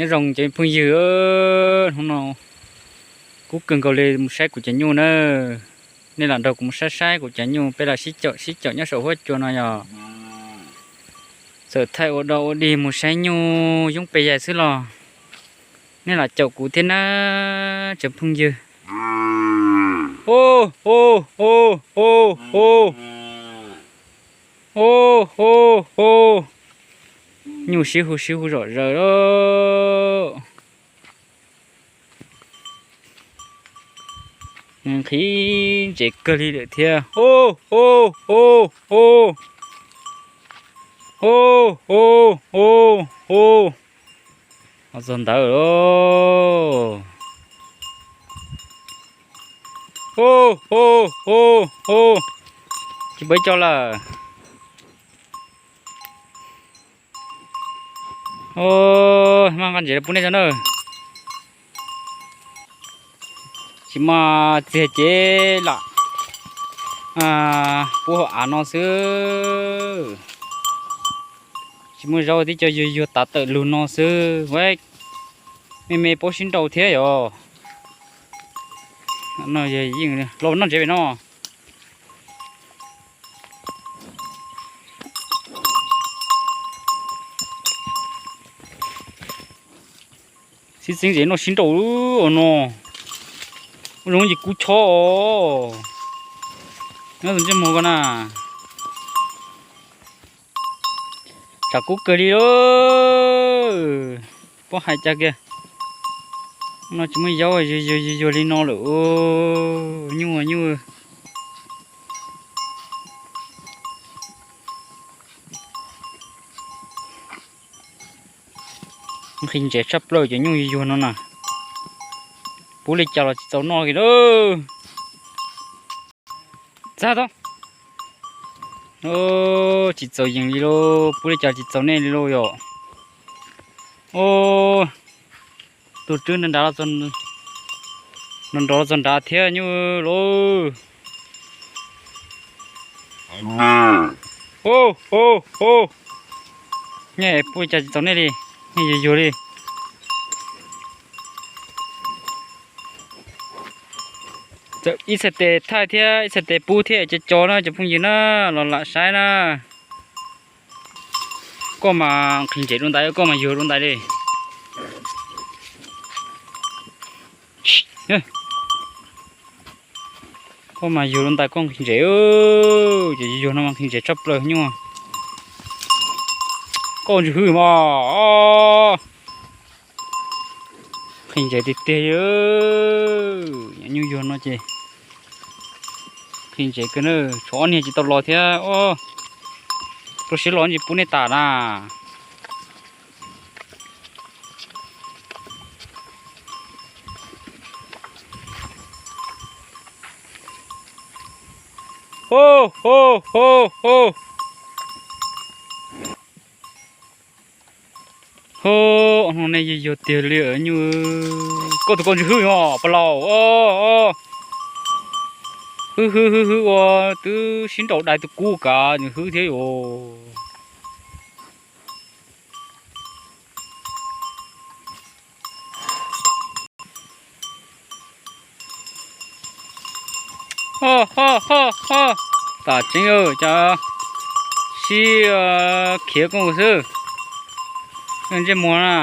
Nyob zoo cov phooj ywg, hnub no kub kawg nkaus li mus saib kuv cov nyuj na. Nej lam nrog kuv mus saib saib kuv cov nyuj, peb lam sib caum sib caum nyob saum huab cua no yog txawm thaij ua dog ua dig mus saib nyuj yoob pes yaig xwb los nej lam caum kuv thiab na cov phooj ywg. Ub ub ub ub ub. Ub ub ub. Nyuj sib hu sib hu zom zaws lawm. Nqhis ntses kawg li lawm thiab. Ub ub ub ub. Ub ub ub ub. Los txog ntawd lawm. Ub ub ub ub. Tsis pom ib co lawm. Maj nqa ntses los pub nej cov na. Tsis muaj txiag ces lam pub hauv av no xwb. Tsis muaj zaub, tib co yuag yuag tav tawm lug no xwb. Me me paub sib nraus thiab yom. Los noj ntses pem no. Sib txeeb ntses noj sib nraus no. Ua zoo ces kub chob os. Nyob tus ntsej muag ko na. Tshav kub kawg li lawm. Pob hais cas kiag. No tsis muaj zaub, yuag yuag yuag yuag li no lawm. Nyuj nyuj. Nqhis ntses tshaj plaws cov nyuj yuag yuag no na. Pub li cas los tsis txaus noj kiag lawm. Txag tau. Tsis txaus yees li lauj, pub li cas tsis txaus nej li lauj yom. Tus tswb nrov nrov los txog nrad thiab nyuj lauj. Hu hu hu. Nej pub li cas tsis txaus nej li, nej yuag yuag li. Txawm ib txhais tes thaij thiab ib txhais tes pub thiab, cov cov na cov phooj ywg na, los lam saib na. Koj mas nqhis ntses dua ntais, koj mas yuag dua ntais li. Koj mas yuag dua ntais, koj nqhis ntses, ces yuag yuag no mas nqhis ntses tshaj plaws nyuj. Koj ntsis hwj mas. Nqhis ntses tiag tiag li. Nyuj yuag no ces nqhis ntses kawg na, tshuav ob niag tsis tau los thiab. Rau siab los ntsis pub nej tam na. Hu hu hu hu. Hu, nej yuag yuag tiag li nyuj. Koj tus koj ntsis hwj os pas laus. Hwj hwj hwj hwj ua twb sib nraus dai tus kub kav nws hwj thiab yus. Ho ho ho ho. Tam tseeb cas sib khiav koj xwb. Ntsej muag na.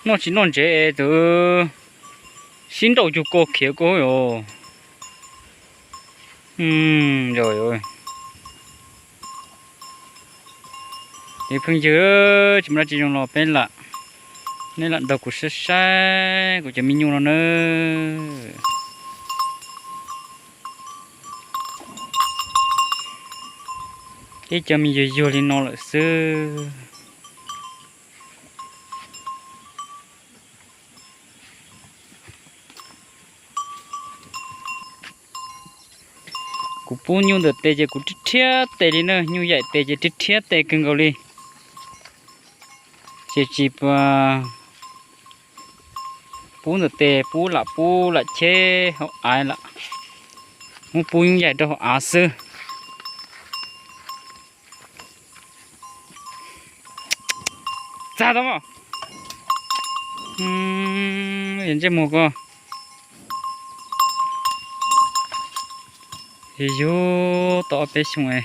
Noj tsis noj ntsev es tus sib nrauj cug koj khiav koj yom. Ces phooj ywg, tsis muaj dab tsi zoo los peb lam, neb lam nrog kuv saib saib kuv cov me nyuj no nawb. Ib co me yuag yuag li no lawm xwb. Kuv pub nyuj ntawm tes ces kuv rhiab rhiab tes li na, nyuj yaim tes ces rhiab rhiab tes kawg nkaus li. Ces tsis pub ntawm tes, pub lam pub lam cheb hauv av lawm, muab pub nyuj yaim rau hauv av xwb. Txag tau mas. Yog ntsej muag ko. Yog yug tau ob peb xyoo,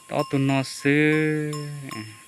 tau ob tug no xwb.